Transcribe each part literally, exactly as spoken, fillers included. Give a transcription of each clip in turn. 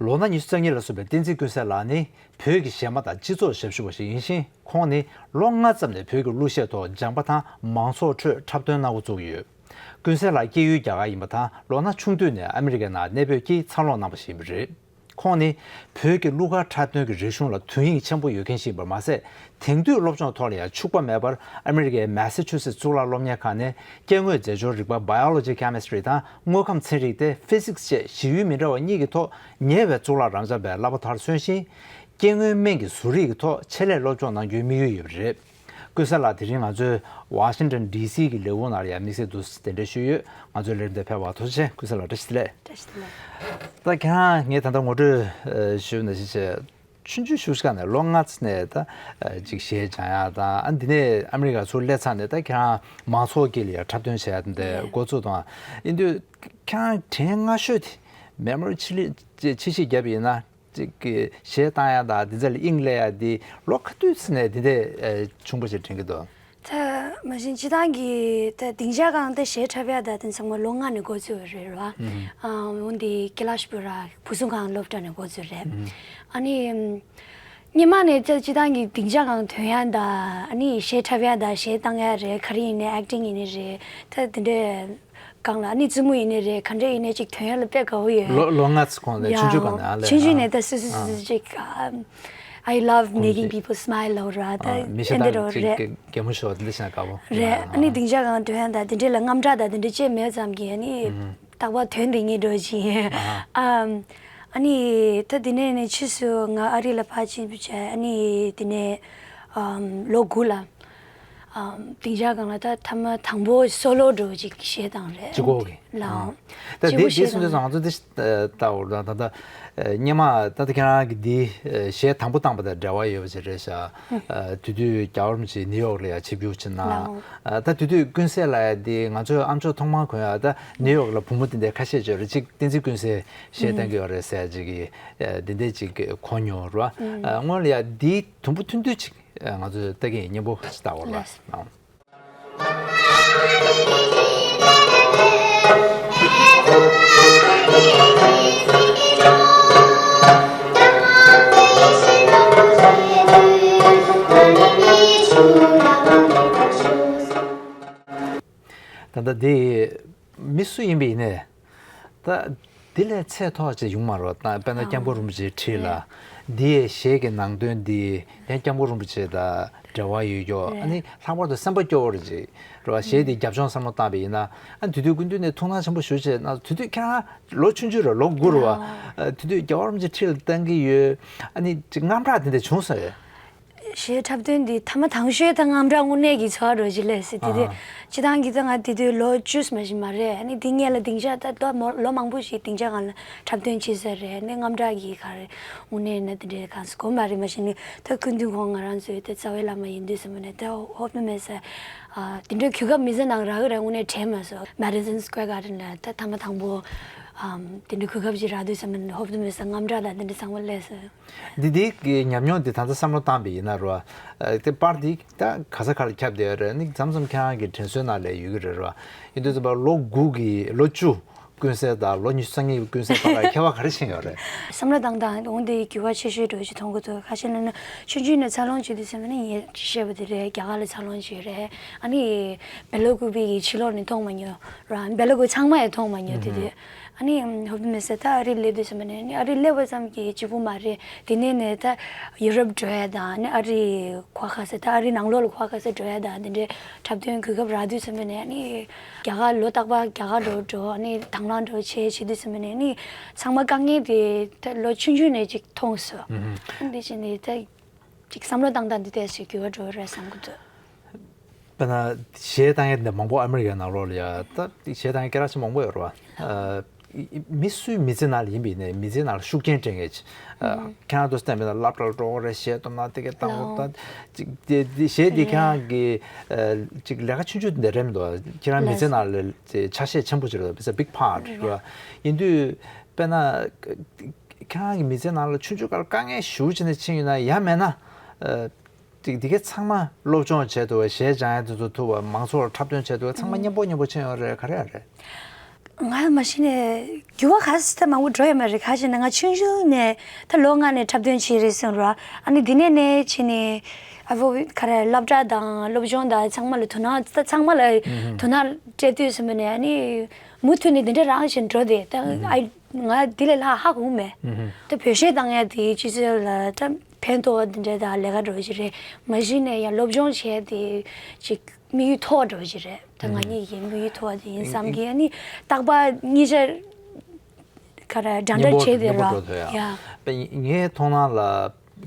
ལོ་ན་ཉི་ཤུ་རྩ་གཉིས་ལ་སོན་པའི་བསྟན་འཛིན་ཀུན་གསལ་ལགས་ནི་བོད་ཀྱི་གཞས་མ་དང་སྤྱི་ཚོགས་ཞབས་ཞུ་བ་ཞིག་ཡིན་ཞིང་། ཁོང་ནི་ལོ་ལྔ་ཙམ་ནས་བོད་ཀྱི་གླུ་གཞས་ཐོག་སྦྱངས་པ་དང་མང་ཚོགས་ཁྲོད་འཁྲབ་སྟོན་གནང་འགོ་བཙུགས་ཡོད། ཀུན་གསལ་ལགས་སྐྱེས་ཡུལ་རྒྱ་གར་ཡིན་པ་དང་། ལོ་ན་ཆུང་དུས་ནས་ཨ་མི་རི་ཀའི་ནང་གནས་སྤོས་ཀྱིས་འཚར་ལོངས་གནང་བ་ཞིག་ཡིན་པ་རེད། ཁོང་ནི་བོད་ཀྱི་གླུ་གར་འཁྲབ་སྟོན་གྱི་རིག་གཞུང་ལ་དོ་དབྱིངས་ཆེན་པོ་ཡོད་མཁན་ཞིག་ཡིན་པར་མ་ཟད། དེང་དུས་སློབ་སྦྱོང་ཐོག་ལ་ཡང་ཕྱུག་པ་མེད་པར། ཨ་མི་རི་ཀའི་མེ་སི་ཆུ་སེ་ཊི་གཙུག་ལག་སློབ་གཉེར་ཁང་ནས་སྐྱེ་དངོས་རྫས་སྦྱོར་རིག་པ་Biology Chemistry དང་། དངོས་ཁམས་ཚན་རིག་སྟེ་Physics བཅས་གཞི་ཡུལ་མི་འདྲ་བ་གཉིས་ཀྱི་ཐོག་ཉེ་བའི་གཙུག་ལག་རབ་འབྱམས་པའི་བསླབ་པ་མཐར་སོན་ཞིང་། སྐྱེ་དངོས་སྨན་གྱི་བཟོ་རིག་གི་ཐོག་ཆེད་ལས་སློབ་སྦྱོང་གནང་རྒྱུའི་དམིགས་ཡུལ་ཡོད་པ་རེད། ཀུན་གསལ་ལགས་དེ་རིང་ང་ཚོའི་ཝ་ཤིང་ཊོན་ཌི་སི་གི་ལས་ཁུངས་ནང་ལ་ཡང་དམིགས་བསལ་དུ་གདན་འདྲེན་ཞུས་ཡོད། ང་ཚོའི་ལས་རིམ་དེ་ཕེབས་པར་ཐུགས་རྗེ་ཆེ། ཀུན་གསལ་ལགས་བཀྲ་ཤིས་བདེ་ལེགས། བཀྲ་ཤིས་བདེ་ལེགས། ད་ཁྱེད་རང་ངས་ད་ལྟ་ངོ་སྤྲོད་ཨ་ཞུས་ནང་བཞིན་བྱས། ཆུང་ཆུང་ཞིག་ནས་ལོ་ལྔ་ནས་ད་ཨ་ཅིག་གཞས་སྦྱང་ཡག་དང་། ཨ་འདི་ནས་ཨ་མི་རི་ཀ་ཚུར་སླེབས་ཚར་ནས་ད་ཁྱེད་རང་མང་ཚོགས་དཀྱིལ་ལ་ཡང་འཁྲབ་སྟོན་བྱེད་ཡག་དེ་འདྲ་འགོ་བཙུགས་དང་། ཡིན་དུས་ཁྱེད་རང་དྲན་སྔ་ཤོས་དེ་མེ་མོ་རི་ཆེ་ལི་ཆེ་ཤོས་བརྒྱབ་ཡིན་ན། ཅིག་གི་གཞས་བཏང་ཡག་དང་འདི་ཚོ་ལ་དབྱིངས་སླེབས་ཡག་འདི་ལོ་ག་དུས་ནས་འདི་འདྲ་ཨ་ཆུང་པོ་ཞིག་དྲན་གྱི་འདུག་ད་མ་གཞི་སྤྱིར་བཏང་གི་ད་སྡིངས་ཆ་སྒང་ད་གཞས་འཁྲབ་ཡག་ད་དེ་ཚང་མ་ལོ་ལྔ་ནས་འགོ་བཙུགས་པ་རེད་བ། ཨ་འོན་ཏེ་ཀི་ལཱ་ཤི་པུ་ར་བུ་གསོ་ཁང་སློབ་གྲྭ་ནས་འགོ་བཙུགས་རེད། ཨ་ནི་སྔོན་མ་ནས་ད་སྤྱིར་བཏང་གི་སྡིངས་ཆ་སྒང་ཐོན་ཡག་དང་། ཨ་ནི་གཞས་འཁྲབ་ཡག་དང་། གཞས་བཏང་ཡག་རེད། ག་རེ་ཡིན་ནའི། ཨེག་ཊིང་ཡིན་ནའི་རེད། ད་དེ་འདྲའི་སྒང་ལ། ཨ་ནི་རྩེད་མོ་ཡིན་ནའི་རེད། ག་འདྲ་ཡིན་ནའི་ཅིག་ཐོན་ཡག་ལ་དཔེ་དགའ་བོ་ཡོད། ལོ་ལོ་ལྔ་ཙམ་གོང་ལ། ཡ། ཆུང་ཆུང་སྒང་ནས་ཨ་ལས། ཆུང་ཆུང་ནས་ད་སུ་སུ་སུ་སུ་ཅིག་ཨམ། I love making people smile ལབ་ར། ད་ཨ་མི་ཤ་དེ་འདྲ་སྟག་རོ་ཅིག་རེད། གད་མོ་ཤོར་བ་དེ་འདྲ་ཞིག་དགའ་བོ། རེད། ཨ་ནི་སྡིངས་ཆ་སྒང་ཐོན་ཡག་དང་དེ་འདྲ་ལ་དངངས་སྐྲག་དང་དེ་འདྲ་ཅིག་མེད་ཙམ་གྱིས། ཨ་ནི་རྟག་པར་ཐོན་བསྡད་མཁན་འདྲ་ཅིག་ཨ་ཨམ། ཨ་ནི་ད་དེ་ནས་ནི་ཕྱིས་སུ་ང་ཨ་རི་ལ་ཕར་ཕྱིན་པའི་ཆ། ཨ་ནི་དེ་ནས་ཨམ་ལོ་དགུ་ལ། ཨམ། སྡིངས་ཆ་སྒང་ལ་ད་ཐེངས་མ་དང་པོ་སོ་ལོ་འདྲ་བོ་ཅིག་གཞས་བཏང་རེད། གཅིག་པོ་གི། ལའོ། ཨ། ད་གཅིག་པོ་དེ་གཞས་དེ་སོང་ཙང་བཏང་། ང་ཚོ་དེ་ལྟ་བུ་ལ་ད་ལྟ་ཨ་སྔོན་མ་ད་ལྟ་ཁྱེད་རང་གིས་འདི་ཨ་གཞས་དང་པོ་བཏང་པ་དང་འབྲེལ་བ་ཡོད་པ་ཞིག་རེད་ཤག་ཨ་དེ་དུས་རྒྱལ་བ་རིན་པོ་ཆེ་ནིའུ་ཡོག་ལ་ཡང་ཆིབས་བསྒྱུར་ཕྱིན་གནང་། ལའོ། ཨ་ད་དེ་དུས་ཀུན་གསལ་ལགས་འདི་ང་ཚོའི་ཨ་མཆོག་ཐོག་མར་གོ་ཡག་ད་ནིའུ་ཡོག་ལ་བུ་མོ་དེ་འདྲ་ཁ་ཤས་ཅིག་ཡོད་རེད། གཅིག་བསྟན་འཛིན་ཀུན་གསལ་གཞས་བཏང་གི་ཡོད་རེད་ཟེར་ཅིག་གི་ཨ་དེ་འདྲ་ཅིག་གོ་མྱོང་རེད་བ། ཨ་སྔོན་ལ་ཡང་འདི་དུམ་བུ་ཐུང་ཐུང་ཅིག་ང་ཚོས་ལྟ་གི་ཡིན། སྙན་པོ་ཞིག་ལྟ་འོ་ལ། ལགས། ད་ལྟ་འདི་མི་སུ་ཡིན་པ་ཡིན་ནའི། ད་འདི་ལས་ཚད་མཐོ་ཅིག་ཡོང་མ་རེད། ད་དཔེར་ན་སྐྱབས་མགོན་རིན་པོ་ཆེའི་ཁྲིད་ལ། འདི་ཡི་གཞས་ཀྱི་ནང་དོན་འདི་ཡང་སྐྱབས་མགོན་རིན་པོ་ཆེ་དང་འབྲེལ་བ་ཡོད་ཀྱོག་ཨ་ནི་ལྷག་པར་དུ་སེམས་པ་སྐྱོ་བོ་རེ་ཅིག་རེད་བ། གཞས་འདི་རྒྱབ་ལྗོངས་བསམ་བློ་བཏང་པ་ཡིན་ན། ཨ་དེ་དུས་སྐུ་མདུན་ནས་ཐུགས་སྣང་ཆེན་པོ་ཞེ་པོ་བྱས་ན། དེ་དུས་ཁྱེད་རང་ལོ་ཆུང་ཆུང་རེད། ལོ་དགུ་རེད་བ། ཨ་དེ་དུས་རྒྱལ་བ་རིན་པོ་ཆེ་ཁྲིད་ལ་བཏང་གི་ཡོད། ཨ་ནི་ཅིག་དངངས་སྐྲག་དེ་འདྲ་བྱུང་སོང་ཡོད། གཞས་འཁྲབ་སྟོན་འདི་ཐེངས་མ་དང་ཤོས་ད་དངངས་སྐྲག་དངོས་གནས་ཀྱི་ཚོར་བ་འདྲ་ཅིག་སླེབས་སོང་། དེ་དུས་ཨ་སྤྱིར་བཏང་གི་ད་ང་དེ་དུས་ལོ་བཅུ་ཙམ་ཞིག་མ་རེད། ཨ་ནི་དེ་སྔོན་ལ་སྡིངས་ཆ་ད་ལོ་མང་པོ་ཞིག་སྡིངས་ཆ་སྒང་ལ་འཁྲབ་སྟོན་བྱས་ས་རེད། ཨ་ནི་དངངས་སྐྲག་གི་ག་རེ་དངོས་གནས་ན་དེ་འདྲའི་གང་ཟེར་གོ་མ་རེད། མ་གཞི་ནི་ད་སྐུ་མདུན་ཁོང་ང་རང་ཚོའི་ད་རྩ་བའི་བླ་མ་ཡིན་དུས་ཙམ་པ་ནས་ད་ཧོབ་ཏེ་མེད་ས། ཨ་དེ་འདྲའི་གོ་སྐབས་མི་ཚེ་ནང་རག་གི་རེད་དངོས་གནས་དྲན་མ་སོང་། Madison Square Garden ལ་ད་ཐེངས་མ་དང་པོ་ཨམ་དེ་འདྲའི་གོ་སྐབས་ཅིག་རག་དུས་ཙམ་པ་ནས་ཧོབ་ཏེ་མེད་ས། དངངས་སྐྲག་དང་དེ་འདྲ་ཚང་མ་སླེབས་སོང་། འདི་འདི་གི་ཉམས་མྱོང་འདི་ད་ལྟ་བསམ་བློ་བཏང་པ་ཡིན་ན་རེད་བ། ཨ་དེ་པར་འདི་ད་ག་ས་ག་ལ་ཁྱབ་བསྡད་ཡོད་རེད། ནི་མཚམས་མཚམས་ཁྱེད་རང་གི་དྲན་གསོའི་ནང་ལ་ཡོད་ཀྱི་རེད་རེད་བ། ཡིན་དུས་ཙམ་པ་ལོ་དགུ་གི་ལོ་བཅུ་ཀུན་གསལ་དང་ལོ་ཉི་ཤུ་རྩ་གཉིས་ཀུན་གསལ་བར་ལ་ཁྱད་པར་ག་རེ་ཕྱིན་ཡོད་རེད། བསམ་བློ་བཏང་སྟངས་འོང་དེ་འགྱུར་བ་ཆེ་ཤོས་འགྲོ་ཞིག་མཐོང་གི་འདུག་ཁ་ཤས་ལ་ནི་ཆུང་ཆུང་ནས་འཚར་ལོངས་བྱེད་དུས་ཙམ་པ་ནི་ངས་བཤད་པ་དེ་རེད། རྒྱ་གར་ལ་འཚར་ལོངས་བྱས་རེད། ཨ་ནི་སྦེལ་ཀོབ་གི་ཕྱི་ལོགས་ནས་མཐོང་མ་མྱོང་ར། སྦེལ་ཀོབ་ཚང་མ་ཡང་མཐོང་མ་མྱོང་། དེ་དུས། ཨ་ནི་ཧོབ་ཏེ་མེད་ས་ད་ཨ་རི་སླེབས་དུས་ཙམ་པ་ནས་ནི་ཨ་རི་སླེབས་པ་ཙམ་གྱིས་གཅིག་པུ་མ་རེད། དེ་ནས་ནས་ད་ཡུ་རོབ་འགྲོ་ཡ་དང་། ནི་ཨ་རི་ཁ་ཁ་ས་ད་ཨ་རི་ནང་ལོགས་ལ་ཁ་ཁ་ས་འགྲོ་ཡ་དང་། དེ་འདྲའི་འཁྲབ་སྟོན་གོ་སྐབས་རག་དུས་ཙམ་པ་ནས་ནི་རྒྱ་གར་ལོ་རྟག་པར་རྒྱ་གར་འགྲོ་འགྲོ། ནི་དང་བླངས་འགྲོ་བྱས་བྱེད་དུས་ཙམ་པ་ནས་ནི་ཚང་མ་དཀའ་ངལ་དེ་ད་ལོ་ཆུང་ཆུང་ནས་ཅིག་མཐོང་སོང་། ཨ་ནི་དེ་བཞིན་ནི་ད་ཅིག་བསམ་བློ་བཏང་སྟངས་འདི་ལྟས་ཤིག་འགྱུར་བ་འགྲོ་གི་རེད་བསམ་གི་འདུག་དཔེར་ན་གཞས་བཏང་མཁན་འདི་མང་པོ་ཨ་མི་རི་ཀའི་ནང་ལོགས་ལ་ཡ་ད་གཞས་བཏང་མཁན་སྐད་གྲགས་ཆེན་མང་པོ་ཡོད་རེད་བ། ཨ་མི་སུའི་མི་ཚེ་ནང་ལ་ཡིན་པ་ཡིན་ནའི་མི་ཚེ་ནང་ལ་ཤུགས་རྐྱེན་སྤྲད་མཁན་ཅིག་ཨ་ཁྱེད་རང་ཚོ་བསྟན་པ་ན་སློབ་གྲྭར་འགྲོ་དགོས་རེད། གཞས་སྟོན་ན་དེ་གས་བཏང་དགོས། ད་ཅིག་དེ་དེ་གཞས་དེ་ཁྱེད་རང་གི་ཨ་ཅིག་ལས་ཀ་ཆུང་ཆུང་དེ་འདྲ་རེད་མི་འདུག་ཁྱེད་རང་མི་ཚེ་ནང་ལ་ཆ་ཤས་ཆེན་པོ་ཅིག་རེད། It's a big part རེད་བ། ཡིན་དུས་དཔེར་ན་ཁྱེད་རང་གི་མི་ཚེ་ནང་ལ་ཆུང་ཆུང་སྒང་ལ་དཀའ་ངལ་ཞེ་པོ་ཅིག་ནས་ཕྱིན་ཡོད་ན། ཡང་མེད་ན་ཨ། ཅིག་འདི་གའི་ཚང་མ་སློབ་སྦྱོང་བྱས་འདུག་བ། གཞས་སྦྱང་ཡ་དེ་ཚོ་ཐུབ་བ། མང་ཚོགས་ལ་འཁྲབ་སྟོན་བྱས་འདུག་བ། ཚང་མ་མཉམ་པོ་མཉམ་པོ་ཕྱིན་ཡོད་རེད། ག་རེ་ཡ་རེད། ང་མ་གཞི་ནས་འགྱུར་བ་ག་ས་ད་མང་པོ་འགྲོ་ཡོད་མ་རེད། ག་ཞེ་ན་ང་ཆུང་ཆུང་ནས་ད་ལོ་ལྔ་ནས་འཁྲབ་སྟོན་བྱེད་རེད་གསུངས་ར། ཨ་ནི་འདི་ནས་ནས་བྱས་ནས་ཨ་ཕོ་ག་རེ་སློབ་གྲྭ་དང་སློབ་སྦྱོང་དང་ཚང་མ་ལ་དོ་སྣང་ད་ཚང་མ་ལ་དོ་སྣང་སྤྲད་དུས་ཙམ་པ་ནས་ཨ་ནི་མུ་མཐུད་ནས་འདི་འདྲ་རང་བཞིན་འགྲོ་དེ་ད་ཨ་ང་འདི་ལས་ལྷག་ཧ་གོ་མེད། ད་བོད་གཞས་བཏང་ཡ་དེ་སྤྱི་ཚོགས་ལ་ད་ཕན་ཐོགས་འདི་འདྲ་དང་ལས་ཀ་འགྲོ་གི་རེད། མ་གཞི་ནས་ཡང་སློབ་སྦྱོང་བྱས་དེ་ཅིག་དམིགས་ཡུལ་མཐོ་བ་འགྲོ་གི་རེད། ད་ང་གཉིས་ཀྱི་དམིགས་ཡུལ་མཐོ་བ་དེ་ཡིན་བསམ་གི་ཨ་ནི་རྟག་པར་གཉིས་ཆ་ག་རེ་འདྲ་འདྲ་བྱས་དེ་ར་ཡ། ངའི་མཐོང་སྣང་ལ་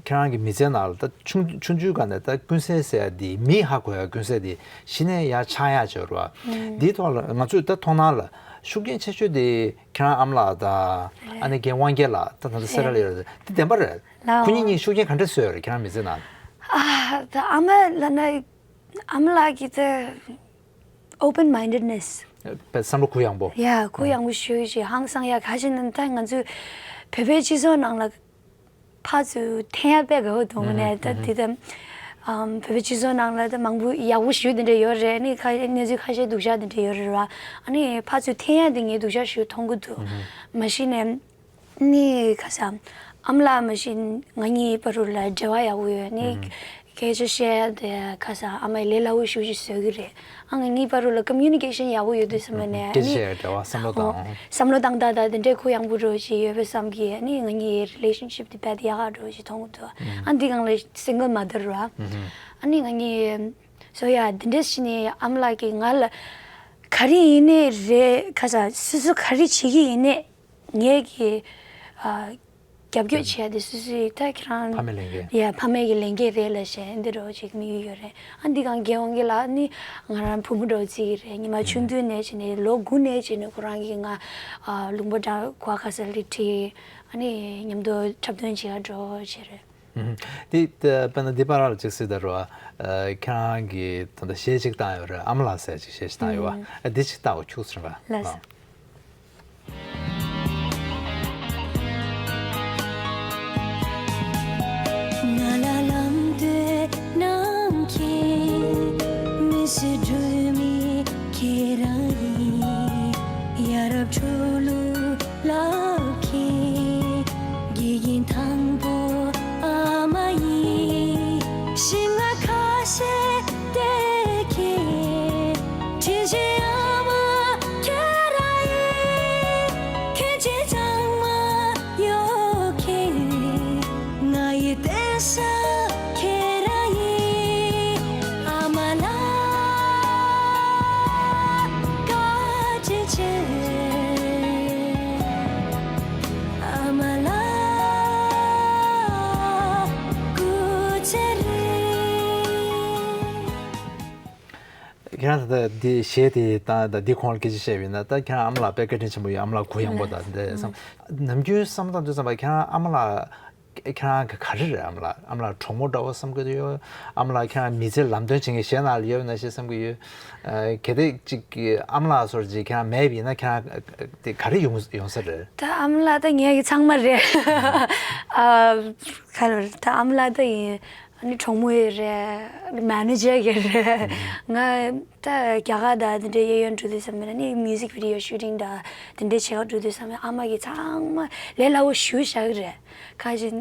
ཁྱེད་རང་གི་མི་ཚེ་ནང་ལ་ད་ཆུང་ཆུང་ཆུང་སྒང་ནས་ད་ཀུན་གསལ་ཟེར་ཡ་དེ་མིས་ཧ་གོ་ཡ་ཀུན་གསལ་དེ་གཞི་ནས་ཡར་ཆགས་ཡ་བྱེད་ར། འདིའི་ཐོག་ལ་ང་ཚོས་ད་མཐོང་སྣང་ལ་ཤུགས་རྐྱེན་ཆེ་ཤོས་དེ་ཁྱེད་རང་ཨ་མ་ལགས་དང་ཨ་ནེ་རྒན་དབང་རྒྱལ་ལགས་ད་ད་ལྟ་སེ་ར་ལ་ཡོད་རེད། དེ་བདེན་པ་རེད། ཁོ་གཉིས་གཉིས་ཤུགས་རྐྱེན་ག་འདྲ་བཟོས་ཡོད་རེད་ཁྱེད་རང་མི་ཚེ་ནང་ལ། ཨ་ད་ཨ་མ་ལ་ན་ཨ་མ་ལགས་ཀྱི་ད་open mindedness བསམ་བློ་གུ་ཡངས་པོ། ཡ་གུ་ཡངས་པོ་ཞུ་ཞེས་ཧང་སང་ཡ། ག་ཞེ་ན་ད་ང་ཚོས་བོད་པའི་སྤྱི་ཚོགས་ནང་ལ་ཕར་ཚུར་འཐེན་ཡ་དཔེ་དགའ་བོ་འདུག་ནས་ད་དེ་ད་བོད་པའི་སྤྱི་ཚོགས་ནང་ལ་ད་མང་པོ་ཡག་པོ་ཞུ་དེ་འདྲ་ཡོད་རེད། ནི་ཁ་གནས་ཚུལ་ཁ་ཤས་སྡུག་ཅག་དེ་འདྲ་ཡོད་རེད་ར། ཨ་ནི་ཕར་ཚུར་འཐེན་ཡ་དེ་ངས་སྡུག་ཅག་ཞུ་མཐོང་གི་འདུག་མ་གཞི་ནས། ནི་ཁ་ས་ཨ་མ་ལགས་མ་གཞི་ང་གཉིས་བར་དུ་ལ་འབྲེལ་བ་ཡག་པོ་ཡོད་ནི། སྐད་ཆ་བཤད་དེ་ཁ་ས་ཨ་མའི་ལས་སླ་བོ་ཞུ་ཞིག་བཟོ་གི་རེད། ཨ་ང་གཉིས་བར་དུ་ལ་communication ཡག་པོ་ཡོད་དུས་ཙམ་པ་ནས་ཨ་ནི་སྐད་ཆ་བཤད་འབྲེལ་བ་བསམ་བློ་བཏང་། བསམ་བློ་བཏང་སྟངས་དང་དེ་འདྲའི་གུ་ཡངས་པོ་འགྲོ་ཞིག་ཡོད་པའི་བསམ་གི་ཨ་ནི་ང་གཉིས་relationship དེ་རྦད་དེ་ཡག་ག་འགྲོ་ཞིག་མཐོང་གི་འདུག་ཨ་འདི་སྒང་ལ་single mother ར། ཨ་ནི་ང་གཉིས་so yeah དེ་འདྲ་ཞིག་ནས་ཨ་མ་ལགས་ཀྱིས་ང་ལ་ག་རེ་ཡིན་ནའི་རེད། ཁ་ས་སོ་སོ་ག་རེ་བྱེད་ཀྱི་ཡིན་ནའི། ངས་ཀྱི་ཨ་རྒྱབ་སྐྱོར་བྱས་ཏེ་སོ་སོའི་ད་ཁྱེད་རང་ཕ་མའི་ལས་འགན། ཡ་ཕ་མའི་གི་ལས་འགན་རེད་ལབ་བྱས་འདི་འདྲ་བོ་ཅིག་དམིགས་ཡུལ་ཡོད་རེད། ཨ་འདི་སྒང་རྒན་དབང་རྒྱལ་ལགས་ནི་ང་རང་བུ་མོ་འདྲ་བོ་བརྩི་གི་རེད། ཉི་མ་ཆུང་དུས་ནས་བྱས་ནས་ལོ་དགུ་ནས་བྱས་ནས་ཁོ་རང་གིས་ང་ཨ་ལུང་པ་འདྲ་གོ་ག་ས་ལི་ཁྲི་ཨ་ནི་མཉམ་དུ་འཁྲབ་སྟོན་བྱེད་ག་འགྲོ་བྱས་རེད། ཨུམ། དེ་ད་དཔེར་ན་འདི་བར་ལ་ཅིག་སྲིད་ད་རོ། ཨ་ཁྱེད་རང་གིས་ད་ལྟ་གཞས་ཅིག་བཏང་ཡོད་རེད། ཨ་མ་ལགས་ཟེར་ཅིག་གཞས་ཅིག་བཏང་ཡོད་པ། ཨ་འདི་ཅིག་བལྟའོ་ཁྱུག་ཙམ་ར། ལགས་སོ། ང་ལ་ལམ་སྟོན་གནང་མཁན་མི་ཚེ་སྒྲོལ་མི་ཁྱེད་རང་ཡིན། ཡ་རབས་འཕྲོ་ལུགས་ལབ་མཁན་དགེ་རྒན་དང་པོ་ཨ་མ་ཡིན། ཞིང་ང་ཁ་ཤས་བལྟས་མཁན་ཁྲིད་བྱེད་ཨ་མ་ཁྱེད་རང་ཡིན། ཁྱོད་ཀྱི་གཙང་མ་གཡོ་མཁན་ང་ཡི་བསྟན་ས་ཁྱེད་རང་ཡིན། ཨ་མ་ལགས་བཀའ་དྲིན་ཆེ། ཨ་མ་ལགས་སྐུ་ཚེ་རིང་། ཁྱེད་རང་ད་ལྟ་འདི་གཞས་དེ་དང་ད་འདི་གོང་ལ་སྐད་ཆ་བཤད་པ་ཡིན་ན་ད་ཁྱེད་རང་ཨ་མ་ལགས་དཔེ་བཀའ་དྲིན་ཆེན་པོ་ཡོད། ཨ་མ་ལགས་གུ་ཡངས་པོ་དང་འདི་བསམ། ནམ་རྒྱུན་བསམ་བཏང་དུས་ཙམ་པ་ཁྱེད་རང་ཨ་མ་ལགས་ཁྱེད་རང་གི་ག་རེ་རེད། ཨ་མ་ལགས་ཨ་མ་ལགས་གྲོགས་མོ་འདྲ་བོ་བསམ་གྱི་ཡོད། ཨ་མ་ལགས་ཁྱེད་རང་མི་ཚེ་ལམ་སྟོན་བྱེད་མཁན་གཞན་ནང་ལ་ཡོད་ན་ཞེས་བསམ་གྱི་ཡོད། ཨ་གལ་ཏེ་ཅིག་ཨ་མ་ལགས་སོར་ཅིག་ཁྱེད་རང་མེད་པ་ཡིན་ན་ཁྱེད་རང་དེ་ག་རེ་ཡོང་ཡོང་ས་རེད། ད་ཨ་མ་ལགས་ད་ངའི་གི་ཚང་མ་རེད། ཨ་ག་ལ་རེད། ད་ཨ་མ་ལགས་ད་ཡིན། ཨ་ནི་གྲོགས་མོ་ཡི་རེད། མེ་ནེ་ཇར་གི་རེད། ང་ད་རྒྱ་གར་ད་དེ་འདྲའི་གཡས་གཡོན་འགྲོ་དུས་ཙམ་པ་ནི་music video shooting ད་དེ་འདྲའི་བྱེད་ག་འགྲོ་དུས་ཙམ་པ་ཨ་མ་གིས་ཚང་མ་ལས་སླ་བོ་ཞུ་བཞག་གི་རེད། ཁ་ཅིག་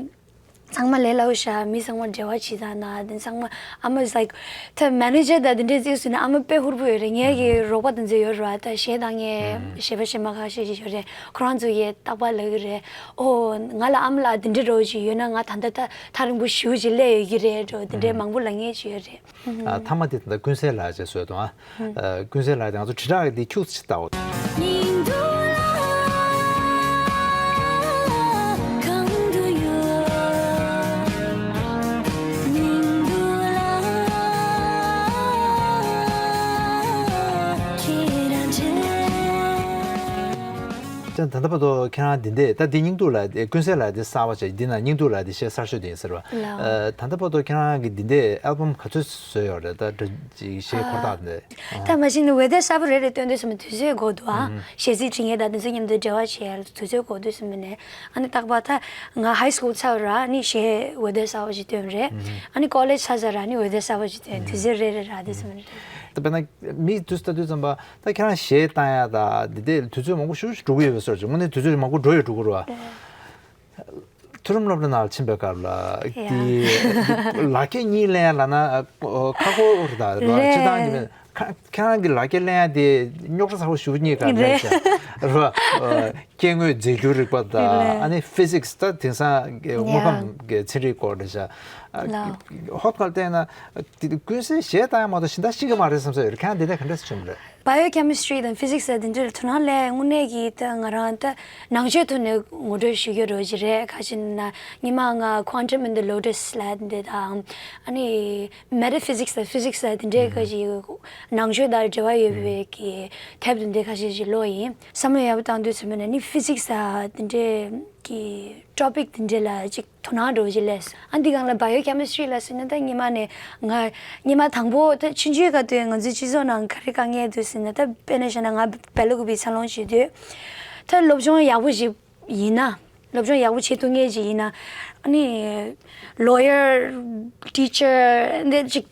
ཚང་མ་ལས་སླ་བོ་བཞག་མི་ཚང་མ་འབྲེལ་བ་བྱེད་སྟངས་ན་དེ་ཚང་མ་ཨ་མ་is like ད་མེ་ནེ་ཇར་ད་དེ་འདྲའི་བརྩིས་སོང་ན་ཨ་མ་དཔེ་ཧུར་པོ་ཡོད་རེད། ངའི་གི་རོགས་པ་དེ་ཚོ་ཡོད་རེད་བ། ད་གཞས་བཏང་མཁན་གཞས་པ་གཞས་མ་ཁ་ཤས་ཤིག་ཡོད་རེད། ཁོ་རང་ཚོ་ཡི་རྟག་པར་ལབ་གི་རེད། ཨོ་ང་ལ་ཨ་མ་ལགས་དེ་འདྲ་འདྲ་བོ་ཅིག་ཡོད་ན་ང་ད་ལྟ་ད་ཐག་རིང་པོ་ཞེ་པོ་ཅིག་སླེབས་ཡོད་ཀྱི་རེད་འགྲོ། དེ་འདྲའི་མང་པོ་ལབ་མཁན་ཅིག་ཡོད་རེད། ཨ་མཐའ་མ་དེ་ད་ལྟ་ཀུན་གསལ་ལགས་ཅེས་བཟོས་དང་། ཨ་ཀུན་གསལ་ལགས་དེ་ང་ཚོ་དྲིལ་བསྒྲགས་འདི་ཁྱུག་ཙམ་ཞིག་བལྟའོ། སྙིང་སྡུག་ལ་གང་དུ་ཡོད། སྙིང་སྡུག་ལ་ཁྱེད་རང་འདྲ། ད་ལྟ་བར་དུ་ཁྱེད་རང་འདི་འདྲས་ད་འདི་སྙིང་སྡུག་ལ་ཀུན་གསལ་ལ་འདི་གསར་བ་བྱས། འདི་ན་སྙིང་སྡུག་ལ་འདི་གཞས་གསར་ཤོས་འདི་ཡིན་ཟེར་བ། ལགས། ད་ལྟ་བར་དུ་ཁྱེད་རང་གི་འདི་འདྲས་ཨལ་བམ་ག་ཚོད་བཟོས་ཡོད་རེད། ད་འདྲ་ཅིག་གཞས་འཁོར་ཐག་འདི། ད་མ་གཞི་ནས་འོད་སྡེར་གསར་པ་རེ་རེ་བཏོན་དུས་ཙམ་པ་དུས་ཚོད་འགོར་འདུག་ཨ། གཞས་ཚིག་བྲིས་མཁན་དང་དེ་ཚོ་མཉམ་དུ་འབྲེལ་བ་བྱས་དུས་ཚོད་འགོར་དུས་ཙམ་པ་ནས། ཨ་ནི་རྟག་པར་ད་ང་ཧའི་སྐུལ་ཚར་ར་ནི་གཞས་འོད་སྡེར་གསར་པ་ཞིག་བཏོན་རེད། ཨ་ནི་ཀོ་ལེཇ་ཚར་ཚར་ར་ནི་འོད་སྡེར་གསར་པ་ཞིག་བཏོན། དུས་ཚོད་རེ་རེ་ར་དུས་ཙམ་པ་རེད། ད་དཔེར་ན་མི་དུས་ལྟ་དུས་ཙམ་པ་ད་ཁྱེད་རང་གཞས་བཏང་ཡ་ད་འདི་འདྲས་དུས་ཚོད་མང་པོ་ཞེ་པོ་ཞིག་འགྲོ་གི་ཡོད་པའི་བཟོ་འདྲ་ཅིག་དངོས་གནས་དུས་ཚོད་མང་པོ་འགྲོ་ཡོད་འགྲོ་གི་རེད་བ། མཐོ་རིམ་སློབ་གྲྭ་ནང་ལ་ཕྱིན་པའི་སྐབས་ལ་ཡ། དེ་ལག་ཁྱེར་གཉིས་ལེན་ལབ་ན་ཁག་པོ་རེད་ད། རེད་བ། རེད། སྤྱིར་བཏང་གི་ཁ་ཁྱེད་རང་གི་ལག་ཁྱེར་ལེན་ཡ་དེ་རྙོག་དྲ་ཚ་པོ་ཞེ་པོ་རྙེད་ག་རེད་རེད་ཤག་རེད་བ། སྐྱེ་དངོས་རྫས་འགྱུར་རིག་པ་དང་རེད། ཨ་ནི་ཕི་སིག་སི་ད་དེང་སང་གི་དངོས་ཡ། ཁམས་ཀྱི་ཚན་རིག་སྐོར་རེད་ཤག་ལགས། ཧོབ་ཁ་ལ་བལྟས་ན་དེ་ཀུན་གསལ་གཞས་བཏང་ཡ་མ་གཏོགས་གཞན་དག་ཤེས་ཀྱི་མ་རེད་བསམ་ས་ཡོད་རེད། ཁྱེད་རང་དེ་འདྲ་ག་འདྲ་བྱུང་རེད། བྷའི་ཡོ་ཁེ་མི་སི་ཊི་རི་དང་ཕི་སིག་སི་དང་དེ་འདྲ་ལ་དོ་སྣང་སླེབས། དངོས་གནས་ཀྱི་ད་ང་རང་ད་ནང་ཆོས་ཐོག་ནས་ངོ་སྤྲོད་ཞུ་རྒྱུ་རོགས་ཅིག་རེད། ག་ཅི་ན་སྔོན་མ་ང་ཁོན་ཊམ་ཨེན་ཌི་ལོ་ཊས་ལབ་འདི་དང་། ཨ་ནི་མེ་ཊ་ཕི་སིག་སི་དང་ཕི་སིག་སི་དང་དེ་འདྲའི་ག་ཅིག་ནང་ཆོས་དང་འབྲེལ་བ་ཡོད་པའི་གི་དེབ་དེ་འདྲ་ཁ་ཤས་ཅིག་ཀློག་ཡིན། བསམ་བློ་ཡག་པོ་བཏང་དུས་ཙམ་པ་ནས་ནི་ཕི་སིག་སི་དང་དེ་འདྲའི་གི་ཊོ་པིག་དེ་འདྲ་ལ་ཅིག་དོ་སྣང་འདྲ་བོ་ཅིག་སླེབས་སོང་། ཨ་འདི་སྒང་ལ་བྷའི་ཡོ་ཁེ་མི་སི་ཊི་རི་ལ་ཟེར་ན་ད་སྔོན་མ་ནས་ང་སྔོན་མ་དང་པོ་ད་ཆུང་ཆུང་སྐབས་དུས་ང་ཚོའི་སྤྱི་ཚོགས་ནང་ག་རེ་དཀའ་ངལ་འདུག་ཟེར་ན། ད་དཔེར་ན་བཞག་ན་ང་སྦེལ་ཀོབ་ལ་འཚར་ལོངས་བྱེད་དུས་ད་སློབ་སྦྱོང་ཡག་པོ་ཞིག་ཡིན་ན། སློབ་སྦྱོང་ཡག་པོ་བྱེད་ཐུབ་མཁན་ཅིག་ཡིན་ན། ཨ་ནི་ལོ་ཡར། ཊི་ཆར་འདི་ཅིག་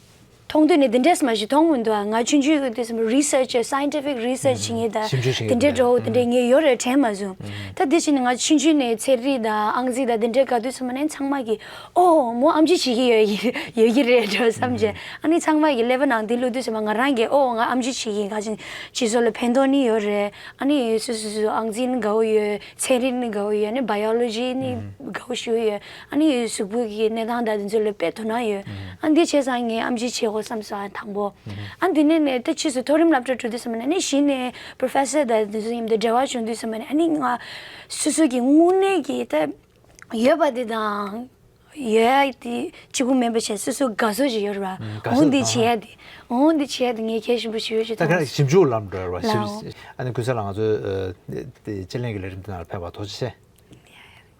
མཐོང་དུས་ནས་འདི་འདྲས་མ་ཞིག་མཐོང་མི་འདུག་ང་ཆུང་ཆུང་གི་དུས་ཙམ་པ་རི་སར་ཆར། སའེན་ཊི་ཕིག་རི་སར་ཆི་བྱེད་མཁན་དང་ཞིབ་འཇུག་བྱེད་མཁན་དེ་འདྲས་འདྲ་བོ་དེ་འདྲས་ངས་ཡོད་རེད་དྲན་མ་བྱུང་། ད་དེ་བཞིན་ང་ཆུང་ཆུང་ནས་ཚན་རིག་དང་ཨང་རྩིས་དང་དེ་འདྲས་དགའ་དུས་ཙམ་པ་ནས་ཚང་མ་གིས་ཨོ་མོ་ཨེམ་ཆི་བྱེད་ཀྱི་ཡོད་ཡོད་ཀྱི་རེད་འདྲ་བསམ་བྱས། ཨ་ནི་ཚང་མ་གིས་ཀླད་པ་ནང་འདི་བླུགས་དུས་ཙམ་པ་ང་རང་གིས་ཨོ་ང་ཨེམ་ཆི་བྱེད་ཀྱི་ཡིན། ག་ཅི་སྤྱི་ཚོགས་ལ་ཕན་ཐོགས་ནི་ཡོད་རེད། ཨ་ནི་སུ་སུ་སུ་ཨང་རྩིས་ནི་དགའ་བོ་ཡོད། ཚན་རིག་ནི་དགའ་བོ་ཡོད། ཨ་ནི་བྷའི་ཡོ་ལོ་ཇི་ནི་དགའ་བོ་ཞེ་པོ་ཡོད། ཨ་ནི་གཟུགས་པོ་གི་གནས་སྟངས་དང་དེ་ཚོ་ལ་དཔེ་དོ་སྣང་ཡོད། ཨ་འདི་བྱས་ཙང་ངས་ཨེམ་ཆི་བྱེད་དགོས་བསམ་སོང་། ཨ་དང་པོ། ཨ་འདི་ནས་ནས་ད་ཕྱིས་སུ་མཐོ་རིམ་སློབ་གྲྭ་འགྲོ་དུས་ཙམ་པ་ནས་ནི་གཞི་ནས་པོ་རོ་ཕེ་སར་དང་དེ་ཚོ་མཉམ་དུ་འབྲེལ་བ་བྱུང་དུས་ཙམ་པ་ནས་ཨ་ནི་ང་སོ་སོ་གི་དངོས་གནས་ཀྱི་ད་ཡོད་པ་དེ་དང་ཡོད་ཡ་དེ་གཅིག་པུ་མིན་པ་བྱས་སོ་སོ་དགའ་ཚོར་ཞིག་ཡོད་རེད་བ། ཨང་། དགའ་འོ་ཚོར་འདི་དང་། བྱེད་ཡ་དེ། འོ་འདི་བྱེད་ཡ་དེ་ངས་གལ་ཆེན་པོ་ཞིག་ཡོད་ཅེས་ད་ག་མཐོང་། ཞིབ་འཇུག་ལམ་འགྲོ་བ་ཞིབ། ལའོ། ཨ་ནི་ཀུན་གསལ་ལགས་ང་ཚོའི་ཨ་དེ་དཔྱད་གླེང་གི་ལས་རིམ་དེ་ནང་ལ་ཕེབས་པར་ཐུགས་རྗེ་ཆེ།